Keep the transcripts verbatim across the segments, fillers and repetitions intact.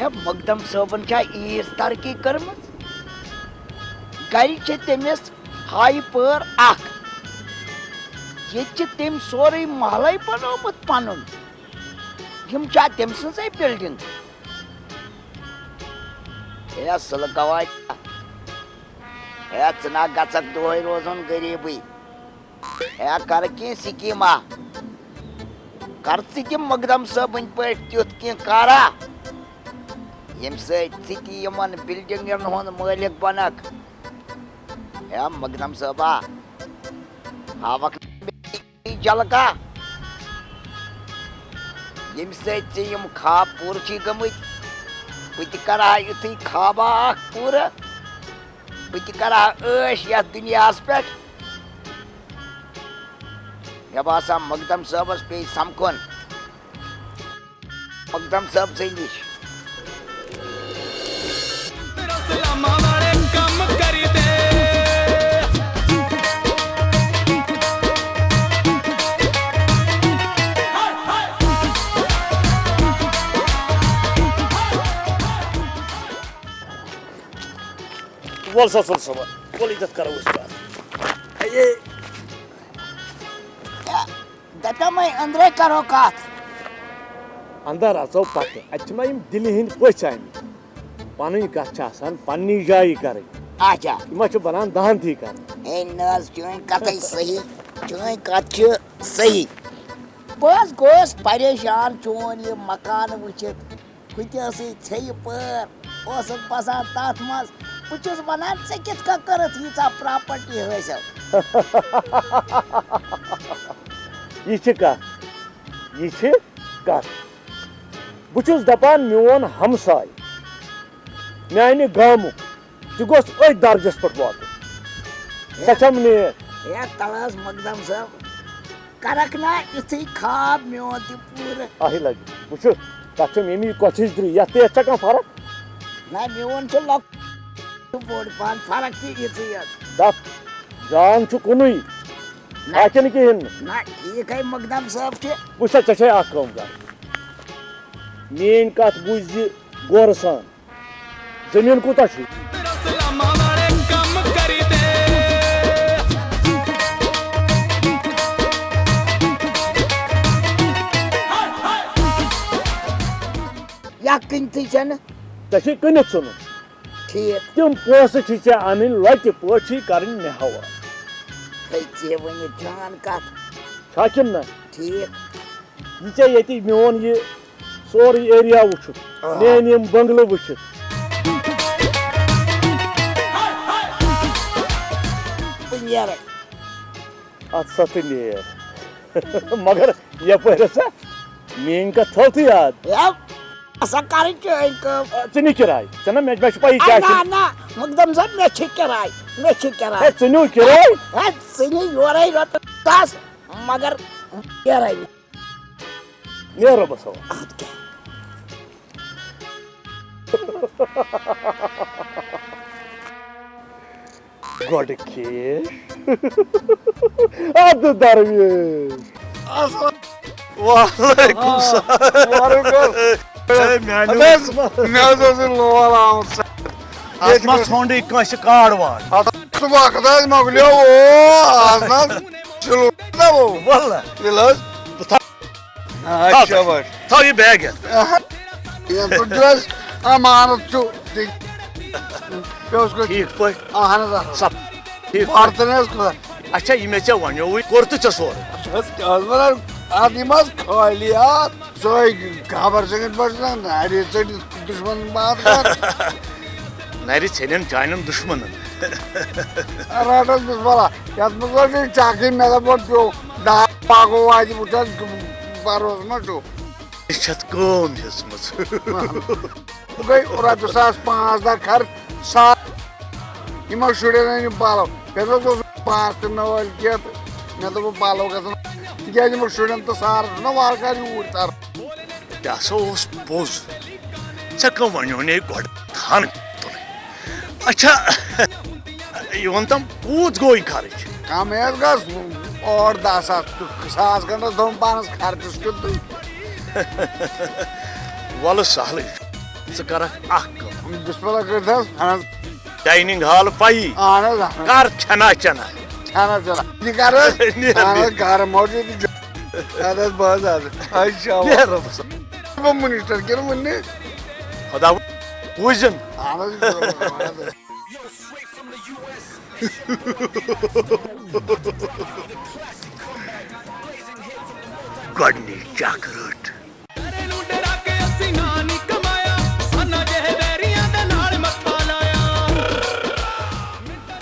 ہے، مقدم صٲبن چھا عیٖژ ترقی کٔرمٕژ؟ گرِ چھِ تٔمِس ہایہِ پٲر اکھ۔ ییٚتہِ چھِ تٔمۍ سورُے محلَے بنوومُت پنُن۔ یِم چھا تٔمۍ سٕنٛزٕے building؟ ہے، سُلہٕ گواہ، ہے، ژٕ نا گژھکھ دۄہَے روزُن غریٖبٕے۔ ہے، کر کینٛہہ سکیٖما۔ کر ژٕ تہِ مقدم صٲبٕنۍ پٲٹھۍ تیُتھ کینٛہہ کارا، ییٚمہِ سۭتۍ ژٕ تہِ یِمن buildingن ہُنٛد مٲلِک بنکھ۔ ہے، مقدم صٲبا، ہاوکھ جلکا، ییٚمہِ سۭتۍ ژےٚ یِم خواب پوٗرٕ چھی گٔمٕتۍ۔ بہٕ تہِ کرٕ ہا یُتھُے خوابا اکھ پوٗرٕ۔ بہٕ تہِ کرٕ ہا عٲش یتھ دُنیاہس پٮ۪ٹھ۔ مےٚ باسان، مقدم صٲبس پیٚیہِ سمکھُن۔ مقدم صٲب سٕے نِش۔ وَل سا، وَل سا، وَل، وَل ییٚتٮ۪تھ کَرو أسۍ کَتھ۔ ہے، دَپیٛامَے أنٛدرَے کَرو کَتھ۔ اَندَر اَژو پَتہٕ۔ اَتہِ چھِ مےٚ یِم دِلہِ ہِنٛدۍ پٔژھۍ آمٕتۍ۔ پَنٕنۍ کَتھ چھِ آسان پَننی جایہِ کَرٕنۍ۔ اچھا۔ یہِ ما چھُ بَنان دَہَن تھی کَرٕنۍ؟ ہے نہ حظ، چٲنۍ کَتھَے صحیح، چٲنۍ کَتھ چھِ صحیح۔ بہٕ حظ گوس پریشان چون یہِ مکانہٕ وٕچھِتھ۔ ہُتہِ ٲسٕے ژھیٚیہِ پٲر، اوسُکھ بسان تَتھ منٛز۔ بہٕ چھُس وَنان، ژےٚ کِتھ کٔنۍ کٔرٕتھ ییٖژاہ property حٲصِل؟ یہِ چھِ کَتھ، یہِ چھِ کَتھ۔ بہٕ چھُس دَپان، میون ہمساے، میانہِ گامُک، تہِ گوٚژھ أتھۍ درجس پٮ۪ٹھ واتُن۔ سۄ چھم نیک۔ ہے، تَلہٕ حظ مقدم صٲب، کَرَکھ نا یُتھُے خواب میون تہِ پوٗرٕ۔ آہہِ لگہِ۔ وٕچھُو، تَتھ چھم ییٚمی کۄٹھِچ درٕے، یَتھ تہِ یَتھ چھا کانٛہہ فرق؟ نہ، میون چھُ لۄکُٹ بوٚڑ پَہَن، فرق چھِ یِژٕے یٲژ۔ دَپ، جان چھُ کُنُے، نہ۔ باقین کِہیٖنۍ نہٕ۔ نہ، ٹھیٖک ہے، مقدم صٲب چھِ۔ وٕچھ سا، ژےٚ چھے اَکھ کٲم کَرٕنۍ۔ میٛٲنۍ کَتھ بوٗزِ غورٕ سان۔ زٔمیٖن کوٗتاہ چھُ؟ یا کٕنتھٕے چھَنہٕ۔ ژےٚ چھُے کٕنِتھ ژھٕنُن۔ ٹھیٖک۔ تِم پونٛسہٕ چھِ ژےٚ اَنٕنۍ لۄتہِ پٲٹھۍ، چھِی کَرٕنۍ مےٚ حوالہٕ۔ ہے، ژےٚ ؤنِتھ جان کَتھ۔ چھا کِنہٕ نہ؟ ٹھیٖک۔ یہِ ژےٚ ییٚتی میون یہِ سورُے area وٕچھُتھ، آ۔ میٲنۍ یِم بنگلہٕ وٕچھِتھ۔ بہٕ نیرٕ۔ اَتھ سا تہٕ نیر۔ مگر یپٲرۍ ہسا میٲنۍ کتھ تھٲو تہٕ یاد۔ یا، سا کرٕنۍ چٲنۍ کٲم۔ آ، ژٕ نہِ کِراے۔ ژےٚ نہ مےٚ، مےٚ چھِ پَیی اے، کیٛاہ نہ، چھِ۔ نہ، مقدم صٲب، مےٚ چھِ کِراے، مےٚ چھِ کِراے۔ ہے، ژٕ نیوٗ کِراے؟ ہے، ژٕ نہِ یورَے رۄپیہِ ساس، مگر کِراے۔ نیرو بہٕ سوا۔ اَدٕ کیٛاہ؟ گۄڈٕ کھیش۔ اَدٕ درویش۔ السلام۔ وعلیکم السلام۔ وعلیکم۔ ہے، میٛانیو اَدٕ حظ، مےٚ حظ اوس یہِ لول آمُت۔ اَتھ ما ژھونٛڈٕے کٲنٛسہِ کارڈ وارڈ؟ اَتھ سُہ وقت حظ مۄکلیو، او، آز نہ حظ چھُ لوٚڑمُت نہ، او۔ وَلہٕ۔ تیٚلہِ حظ۔ بہٕ تھاوٕ آ، تھاو، شاباش۔ تھاو یہِ بیگ ہٮ۪تھ۔ آہا۔ یہِ تُہۍ درٛس امانت چھُو۔ مےٚ اوس کوٚر ٹھیٖک پٲٹھۍ۔ اہن حظ، اہن حظ۔ سب ٹھیٖک پٲٹھۍ۔ برتن حظ کوٚر۔ اچھا، یہِ مےٚ ژےٚ وَنیووُے، کوٚر تہٕ ژےٚ سورُے۔ اَتھ حظ کیٛاہ حظ وَنان؟ اَتھ یِم حظ خٲلی آ، سۄے خبر ژےٚ کَتہِ پٮ۪ٹھ چھُنہ نَرِ ژٔٹِتھ دُشمَنَن باد کَر۔ نَرِ ژھیٚنن چانٮ۪ن دُشمَنَن۔ رَٹ حظ بِسمَلہ، یَتھ منٛز حظ چھُ چَکٕے، مےٚ دوٚپ وۄنۍ پیوٚو۔ دَہ پاگو واتہِ، وٕچھ حظ، بروسہٕ ما چھُ؟ أسۍ چھِ اَتھ کٲم ہیٚژمٕژ۔ بہٕ گٔے رۄپیہِ ساس پانٛژھ دَہ خرٕچ، سا-، یِمو شُرٮ۪ن أنۍ یِم پَلو۔ مےٚ دوٚپ، اوس پانٛژھ تہِ نٲلۍ کینٛہہ تہٕ مےٚ دوٚپ، پَلو گژھن، تِکیٛازِ یِمو شُرٮ۪ن تہٕ سارَن چھُنہ وارٕ کارٕ یوٗرۍ تَرُن۔ تہِ ہسا اوس پوٚز۔ ژےٚ کٔم وَنیو نے گۄڈٕ تھانہٕ تُلٕنۍ؟ اچھا، یہِ وَن تَم کوٗت گوٚو یہِ خرٕچ؟ کَمٕے حظ گژھ، ٲٹھ دَہ ساس، ساس کھنٛڈَس دوٚپُم پانَس خرچَس کیُتھ تہٕ۔ وَلہٕ سہلٕے چھُ۔ ژٕ کَرَکھ اَکھ کٲم۔ ڈسپلے کٔرِتھ حظ، اہن حظ۔ ڈایننگ ہال پَیی۔ اہن حظ، اہن حظ۔ کَر کھٮ۪نا چٮ۪نا۔ کھٮ۪نا چٮ۪نا۔ یہِ کَر حظ؟ نیر، اہن حظ، نیر۔ گرم موجود۔ اہن حظ، بہٕ حظ آسہٕ۔ اچھا۔ نیر رۄبَس۔ بہٕ منسٹر کِنہٕ وُنہِ؟ خۄدا وُزِن۔ اہن حظ، اہن حظ۔ گۄڈٕنِچ چکھ رٔٹ۔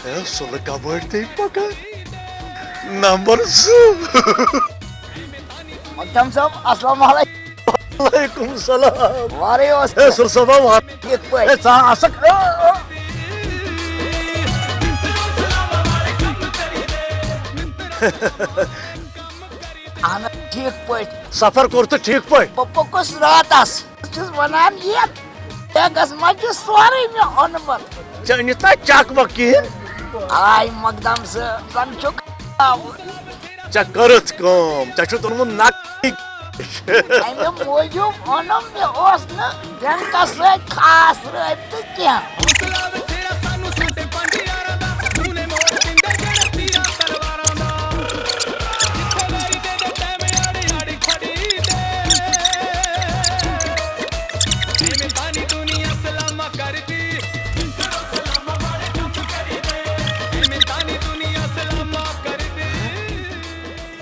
ہے، سُلہٕ کبٲڑۍ تہِ پکان۔ نمبر زٕ۔ مقدم صٲب، السلام علیکم۔ وعلیکم السلام۔ وارے اوس۔ ہے، سُلہٕ صٲبا، وار۔ ٹھیٖک پٲٹھۍ۔ ہے، ژٕ آسکھ۔ اہن حظ، ٹھیٖک پٲٹھۍ۔ سفر کوٚر تہٕ ٹھیٖک پٲٹھۍ؟ بہٕ پوٚکُس راتس۔ بہٕ چھُس وَنان یہِ، بیگس منٛز چھُ سورُے مےٚ اوٚنمُت۔ ژےٚ أنِتھ نا چک وک کِہیٖنۍ؟ آے مقدم صٲب، زن چھُکھ ژےٚ کٔرٕتھ کٲم، ژےٚ چھُتھ اوٚنمُت نقلی۔ امہِ موٗجوٗب اوٚنُم، مےٚ اوس نہٕ بینکس سۭتۍ خاص رٲبطہٕ کینٛہہ۔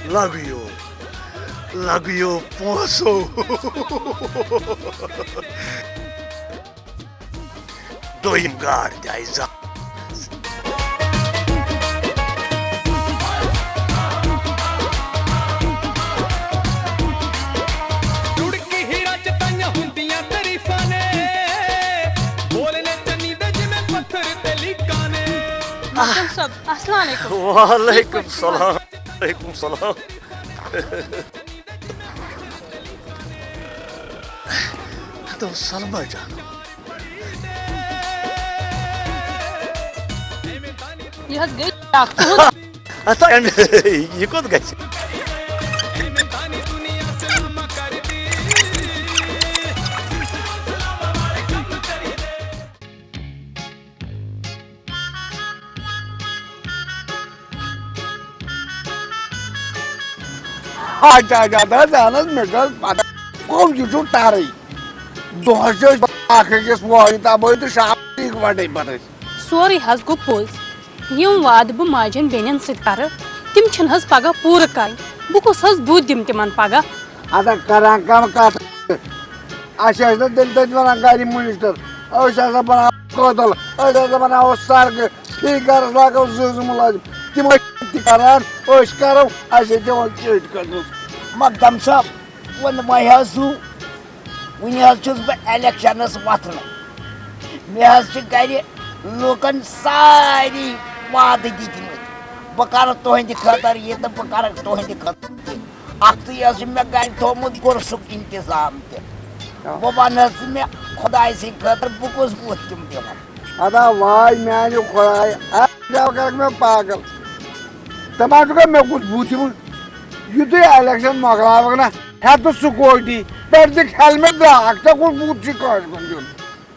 لگیو، لگیو پونسو۔ دوٚیِم گاڈ تہِ آیہِ زانٛہہ۔ مقدم صٲب، السلام علیکم۔ وعلیکم السلام۔ وعلیکم السلام۔ ہتو سلمہ جان۔ یہِ حظ گٔے اکھ تُہُنٛد۔ ہتو، یہِ کوٚت گژھِ؟ اچھا، اچھا، اہن حظ، مےٚ چھِ حظ پتہ، کُم چھِ، چھُ ٹرٕے۔ دۄہس چھِ أسۍ اکھ أکِس وۄہہِ تبٲہی تہٕ شام اِکوٹے پتہٕ أسۍ۔ سورُے حظ گوٚو پوٚز۔ یِم وعدٕ بہٕ ماجٮ۪ن بیٚنٮ۪ن سۭتۍ کرٕ، تِم چھِنہٕ حظ پگاہ پوٗرٕ کرٕنۍ۔ بہٕ کُس حظ بُتھ دِمہٕ تِمن پگاہ؟ ادا کران کم کتھ۔ اسہِ ٲسۍ نہٕ تیٚلہِ تتہِ ونان گرِ مُنسٹر، أسۍ ہسا بناوو کوتل، أسۍ ہسا بناوو سڑکہٕ، فی گرس لاگو زٕ زٕ مُلٲزم۔ تِم ٲسۍ تہِ کران، أسۍ کرو، اسہِ ٲسۍ دِوان چٲٹۍ کٔرمٕژ۔ مقدم صٲب، وۄنۍ وۄنۍ حظ چھُ، وُنہِ حظ چھُس بہٕ الیکشنس وۄتھنُک۔ مےٚ حظ چھِ گرِ لوٗکن ساری وعدٕ دِتمٕتۍ، بہٕ کرٕ تُہنٛدِ خٲطرٕ یہِ تہٕ بہٕ کرٕ تُہنٛدِ خٲطرٕ تہِ۔ اکھتُے حظ چھُ مےٚ گرِ تھوٚومُت گُرسُک انتظام تہِ۔ آ۔ وۄنۍ وَن حظ ژٕ مےٚ خۄداے سٕنٛدِ خٲطرٕ بہٕ کُس بُتھ تِم دِمہٕ؟ ادا واے میانہِ خۄدایہِ، اَتھ کیٛاہ کَرَکھ مےٚ پاگل؟ دَپان چھُکھا مےٚ کُس بُتھ دِمہٕ؟ یُتھُے الیکشن مۄکلاوَکھ نا، ہٮ۪تھ سکوٗٹی پٮ۪ٹھ دِکھ ہیلمٹ، درٛاکھ، ژےٚ کُس بُتھ چھُے کٲنٛسہِ کُن دیُن؟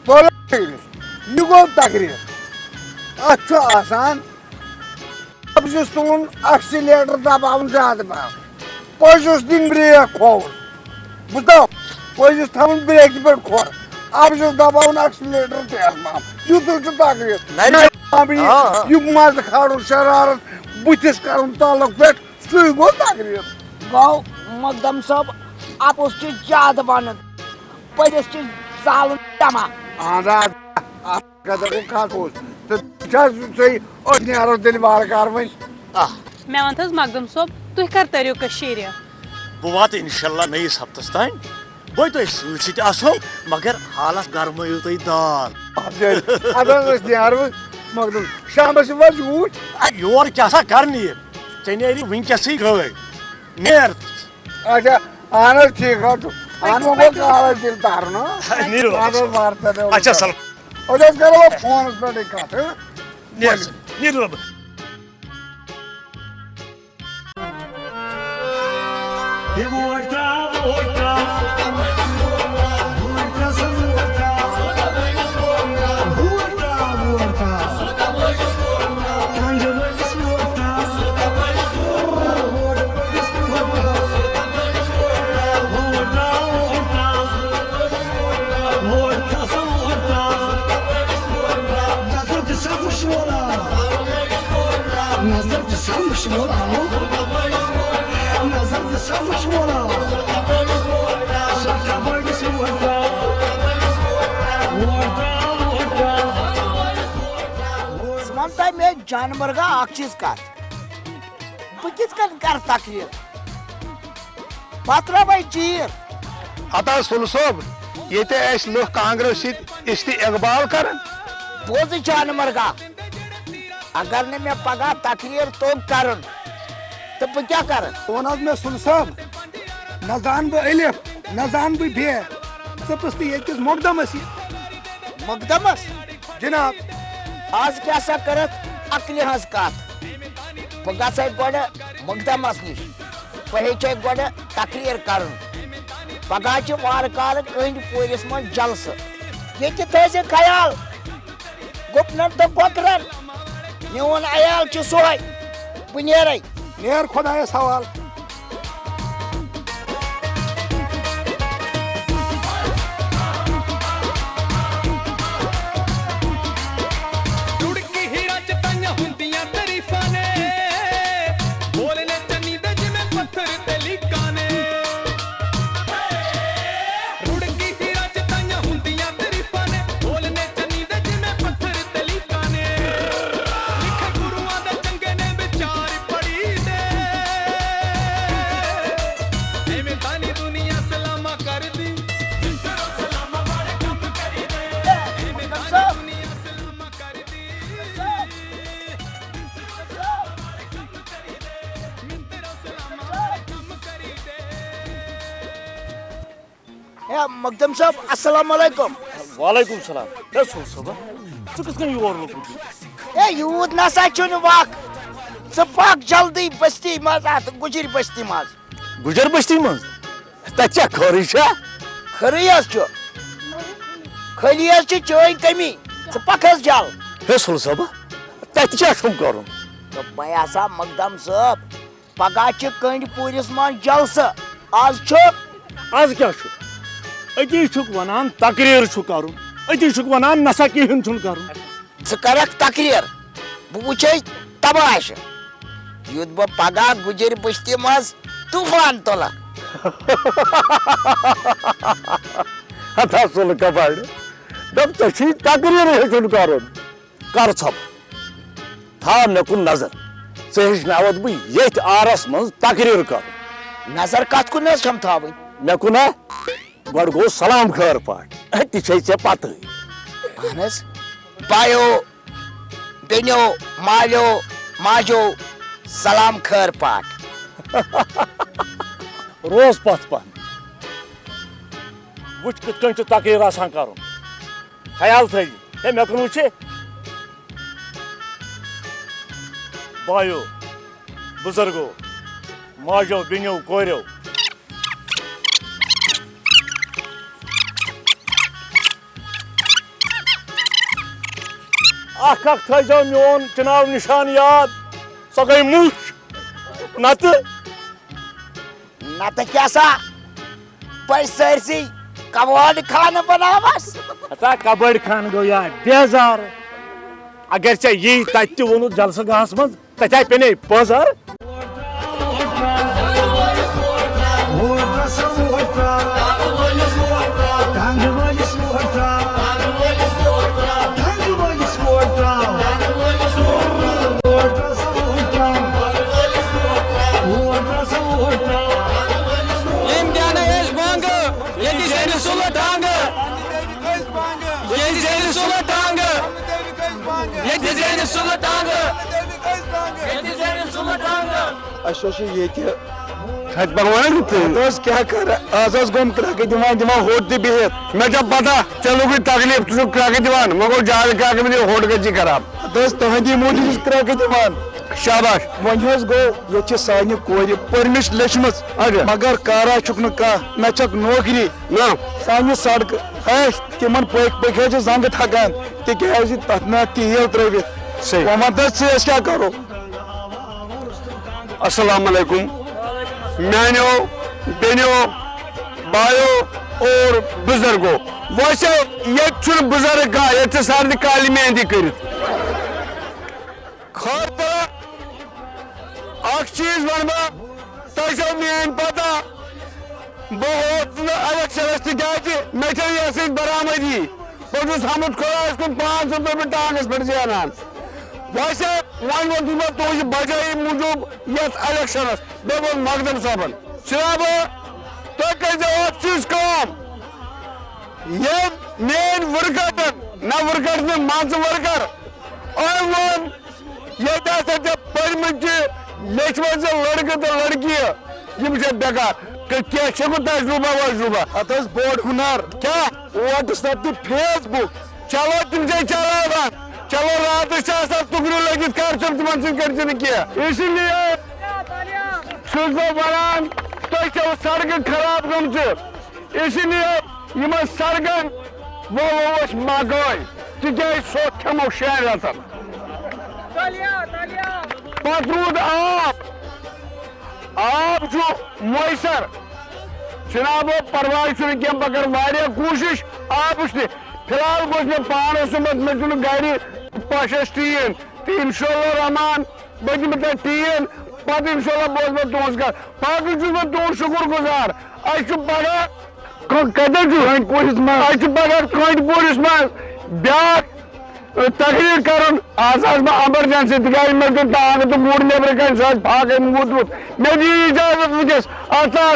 توٚرُکھ فِکرِ؟ یہِ گوٚو تقریر۔ اَتھ چھُ آسان اَپزِس تُلُن، اکسیلیٹر دباوُن زیادٕ پہم۔ پٔزِس دِنۍ بریک کھووُر۔ بوٗزتھا؟ پٔزِس تھاوُن بریکہِ پٮ۪ٹھ کھور۔ اَپزِس دباوُن اکسیلیٹر تیز پہم۔ یُتُے چھُ تقریر۔ نرِ نرِ پہمٕے آ، آ۔ یہِ منٛزٕ کھارُن شرارت، بٕتھِس کرُن تعلق پٮ۪ٹھ، سُے گوٚو تقریر۔ گوٚو مقدم صٲب، اَپُز چھُ زیادٕ وَنُن، پٔزِس چھُ زالُن جمع۔ اہن حظ، اَتھ قدر گوٚو کَتھ اوس۔ تہٕ چھا ژٕے أسۍ نیرو تیٚلہِ وارٕ کارٕ وۄنۍ؟ آ۔ مےٚ وَن تہٕ حظ مقدم صٲب، تُہۍ کر تٔرِو کٔشیٖرِ؟ بہٕ واتہٕ اِنشاء اللہ نٔیِس ہفتس تام۔ بہٕ تۄہہِ سۭتۍ سۭتۍ آسو، مگر حالس گرمٲیِو تُہۍ دال۔ اچھا، اَدٕ حظ أسۍ نیرو مقدم۔ شامس یِمو حظ یوٗرۍ۔ آ، یور کیٛاہ سا کرنہِ یہِ؟ ژےٚ نیری وٕنکیٚسٕے گٲڑۍ۔ نیر۔ اچھا، اہن حظ، ٹھیٖک حظ چھُ۔ اہن وۄنۍ گوٚو کالے تیٚلہِ ترُن، ہا؟ نیٖرِو اَدٕ حظ، رۄبَس۔ وارٕ تَتہِ حظ اَچھا، وٕچھو۔ سلام۔ أسۍ حظ کَرو وۄنۍ فونَس پٮ۪ٹھٕے کَتھ، ہا؟ نیٖر سا، نیٖرِو رۄبَس۔ ہے ووٹ ترٛاو، ووٹ ترٛاو۔ ووٹ ترٛاو سا، ووٹ ترٛاو۔ ژٕ وٕچھ وولا، سۄ کبٲڑِس ووٹ ترٛاو، ووٹ ترٛاو، ووٹ ترٛاو۔ ژٕ وَن تہٕ مےٚ جانمرگا اکھ چیٖز کَتھ، بہٕ کِتھ کٔنۍ کَرٕ تقریر؟ پتہٕ ترٛاوَے چیٖر۔ ہتا سُلہٕ صٲب، ییٚتہِ اَسہِ لُکھ کانٛگرٮ۪و سۭتۍ است اقبال کران۔ بوزٕ جانمرگا، اگر نہٕ مےٚ پگاہ تقریر توٚگ کرُن، تہٕ بہٕ کیٛاہ کرٕ؟ وَن حظ مےٚ سُلہٕ صٲب، نہ زانہٕ بہٕ الف، نہ زانہٕ بہٕ بے، ژٕ پرٛژھ تہٕ ییٚتہِ کِس مقدمس یہِ۔ مقدمس؟ جناب۔ از کیٛاہ سا کٔرٕتھ عقلہِ ہٕنٛز کتھ؟ بہٕ گژھے گۄڈٕ مقدمس نِش، بہٕ ہیٚچھے گۄڈٕ تقریر کرُن۔ پگاہ چھِ وارٕ کارٕ کٔہنٛدِ پوٗرِس منٛز جلسہٕ۔ ییٚتہِ تھٲیزِ خیال، گُپنن تہٕ کۄکرن، میون عیال چھُ سۄے، بہٕ نیرے۔ نیر خۄدایس حوال۔ रुड़की हीरा च ताइयां हुंदियां तारीफां ने, बोलने चन्नी दे जिवें पत्थर ते लीकां ने। रुड़की हीरा च ताइयां हुंदियां तारीफां ने, बोलने चन्नी दे जिवें पत्थर ते लीकां ने। लिखे गुरुआं दे चंगे ने विचार पढ़ी दे। एवें तानी दुनिया सलामा करदी। मित्तरो सलामा वाले कम करी दे। एवें तानी दुनिया सलामा करदी। मित्तरो सलामा वाले कम करी दे। ہے مقدم صٲب، السلام علیکم۔ وعلیکم السلام۔ ہے سُل صٲبہ، ژٕ کِتھ کٔنۍ یور لوٚگُکھ؟ ہے یوٗت نسا چھُنہٕ وق، ژٕ پکھ جلدی بستی منٛز، اتھ گُجِرۍ بستی منٛز۔ گُجر بستی منٛز؟ تتہِ چھا خٲرٕے چھا؟ خٲرٕے حظ چھُ، خٲلی حظ چھِ چٲنۍ کٔمی، ژٕ پکھ حظ جل۔ ہے سُل صٲبہ، تتہِ کیٛاہ چھُم کرُن؟ دوٚپمَے ہسا مقدم صٲب، پگاہ چھِ کٔنٛڈۍ پوٗرِس منٛز جلسہٕ۔ از چھُ۔ از کیٛاہ چھُ؟ أتی چھُکھ وَنان تقریر چھُ کَرُن، أتی چھُکھ وَنان نسا کِہیٖنۍ چھُنہٕ کَرُن۔ ژٕ کَرَکھ تقریر، بہٕ وٕچھے تماشہٕ، یُتھ بہٕ پگاہ گُجِرۍ بستی منٛز طوفان تُلہٕ۔ ہتا سُلہٕ کباڑِ، دَپ ژےٚ چھُے تقریرٕے ہیٚچھُن کَرُن۔ کر ژھۄپہٕ، تھاو مےٚ کُن نظر۔ ژےٚ ہیٚچھناوتھ بہٕ ییٚتھۍ آرس منٛز تقریر کرُن۔ نظر کتھ کُن حظ چھم تھاوٕنۍ؟ مےٚ کُن ہا؟ گۄڈٕ گوٚو سلام خٲر پاٹھۍ، أتی چھے ژےٚ پتہٕے۔ اہن حظ، بایو، بیٚنیو، مالیو، ماجیو، سلام خٲر پاٹھۍ۔ روز پتھ پہن۔ وٕچھ کِتھ کٔنۍ چھُ تقریر آسان کرُن۔ خیال تھٲیِو۔ ہے، مےٚ کُن وٕچھِ۔ بایو، بُزرگو، ماجو، بیٚنیو، کورٮ۪و۔ اکھ اکھ تھٲیزیو میون چناو نشان یاد۔ سۄ گٔے مُچھ۔ نتہٕ نتہٕ کیٛاہ سا؟ پٔزۍ سٲرسٕے کبٲڑۍ خانہٕ بناوس۔ ہتا کبٲڑۍ خانہٕ گوٚو یا بیزار۔ اگر ژےٚ یی تتہِ تہِ ووٚنُتھ جلسہٕ گاہس منٛز، تتہِ آے پینے پٲزار۔ ییٚمۍ دیٛانہٕ أسۍ بانٛگہٕ، ییٚتہِ زینہِ سُلہٕ ٹانٛگہٕ۔ ییٚتہِ زینہِ سُلہٕ ٹانٛگہٕ۔ ییٚتہِ زینہِ سُلہٕ ٹانٛگہٕ۔ ییٚتہِ زینہِ سُلہٕ ٹانٛگہٕ۔ اَسہِ اوس یہِ ییٚتہِ۔ کھَتہِ پَکھ وَنان تہٕ۔ اَدٕ حظ کیٛاہ کَرٕ؟ آز حظ گوٚم کرٛٮ۪کہٕ دِوان دِوان ہوٚٹ تہِ بِہِتھ۔ مےٚ چھےٚ پَتہ، ژےٚ لوٚگُے تکلیٖف، ژٕ چھُکھ کرٛٮ۪کہٕ دِوان۔ وۄنۍ گوٚو زیادٕ کرٛٮ۪کہٕ دِوان، ہوٚٹ گٔژھی خراب۔ اَدٕ حظ تُہٕنٛدی موٗجوٗب چھُس کرٛٮ۪کہٕ دِوان۔ شاباش۔ وۄنۍ حظ گوٚو، ییٚتہِ چھِ سانہِ کورِ پٔرمِش لیٚچھمٕژ۔ اچھا۔ مگر کارا چھُکھ نہٕ کانٛہہ، نہ چھکھ نوکری۔ نہ۔ سانہِ سڑکہٕ، ہے، تِمن پٔکۍ پٔکۍ حظ چھِ زنٛگہٕ تھکان، تِکیٛازِ تتھ نہ تیٖل ترٲوِتھ۔ صحیح۔ وۄنۍ وَن تہٕ ژٕ، أسۍ کیٛاہ کرو؟ السلام علیکم۔ میانیو بیٚنیو، بایو اور بزرگو، ویسے ییٚتہِ چھُنہٕ بزرگ کانٛہہ، ییٚتہِ چھِ سارنٕے کالہِ مہندی کٔرِتھ۔ خٲر تہٕ اکھ چیٖز وَنہٕ بہٕ، تۄہہِ چھو میٲنۍ پتہ، بہٕ ووتُس نہٕ الیکشنس تِکیازِ مےٚ چھےٚ یۄس ییٚتہِ برآمدی۔ بہٕ چھُس حمد خۄدایَس کُن پانٛژھ ہَتھ رۄپیہِ ٹانگس پٮ۪ٹھ زینان۔ ویسے وۄنۍ ووتُس بہٕ تُہنٛزِ بجٲیی موٗجوٗب یتھ الیکشنس، بیٚیہِ ووٚن مقدم صٲبن، جناب، تُہۍ کٔرۍزیو اکھ چیٖز کٲم، ییٚمۍ میٲنۍ ورکرن، نہ ورکر نہٕ، مان ژٕ ورکر، أمۍ ووٚن، ییٚتہِ ہسا ژےٚ پٔرمٕتۍ چھِ، لیٚچھمٕتۍ چھِ لڑکہٕ تہٕ لڑکیہِ، یِم چھِ بیکار۔ کہِ-، کینٛہہ چھُکھ تجرُبہ وجرُبہ؟ اتھ ٲس بوٚڑ ہُنر۔ کیٛاہ؟ WhatsApp تہٕ Facebook۔ چلو، تِم چھِ چلاوان۔ چلو، راتس چھِ آسان تُکنہِ لٔگِتھ، کر چھُم تِمن سۭتۍ، کٔرۍ زِ نہٕ کینٛہہ۔ اسی لیے چھُس بہٕ ونان، تۄہہِ چھَو سڑکہٕ خراب گٔمژٕ۔ اسی لیے یِمن سڑکن ووو أسۍ مکٲے، تِکیازِ سۄ کھٮ۪مو شٮ۪ن رٮ۪تن۔ پتہٕ روٗد آب، آب چھُ میسر۔ جناب، پرواے چھُنہٕ کینٛہہ، بہٕ کرٕ واریاہ کوٗشِش آبٕچ تہِ۔ فی الحال گوٚژھ مےٚ پانس سُمبتھ، مےٚ چھُنہٕ گرِ پشس ٹیٖن تہٕ انشاءاللہ رحمان بہٕ دِمہٕ تۄہہِ ٹیٖن، پتہٕ انشاءاللہ بوزٕ بہٕ تُہنٛز کتھ۔ باقٕے چھُس بہٕ تُہنٛد شُکر گُزار۔ اسہِ چھُ پگاہ ک-، کتٮ۪ن چھُ؟ کٲنٛٹہِ پوٗرِس منٛز۔ اسہِ چھُ پگاہ کٲنٛٹہِ پوٗرِس منٛز بیٛاکھ، ٲ، تقریر کرُن۔ آز آس بہٕ ایمرجنسی، تِکیازِ مےٚ دیُت ٹانٛگہٕ تہٕ موٗڈ نیبرٕ کنہِ، سُہ آسہِ فاقے موٗدمُت۔ مےٚ دِیِو اجازت وٕنکیٚس۔ اتھ آس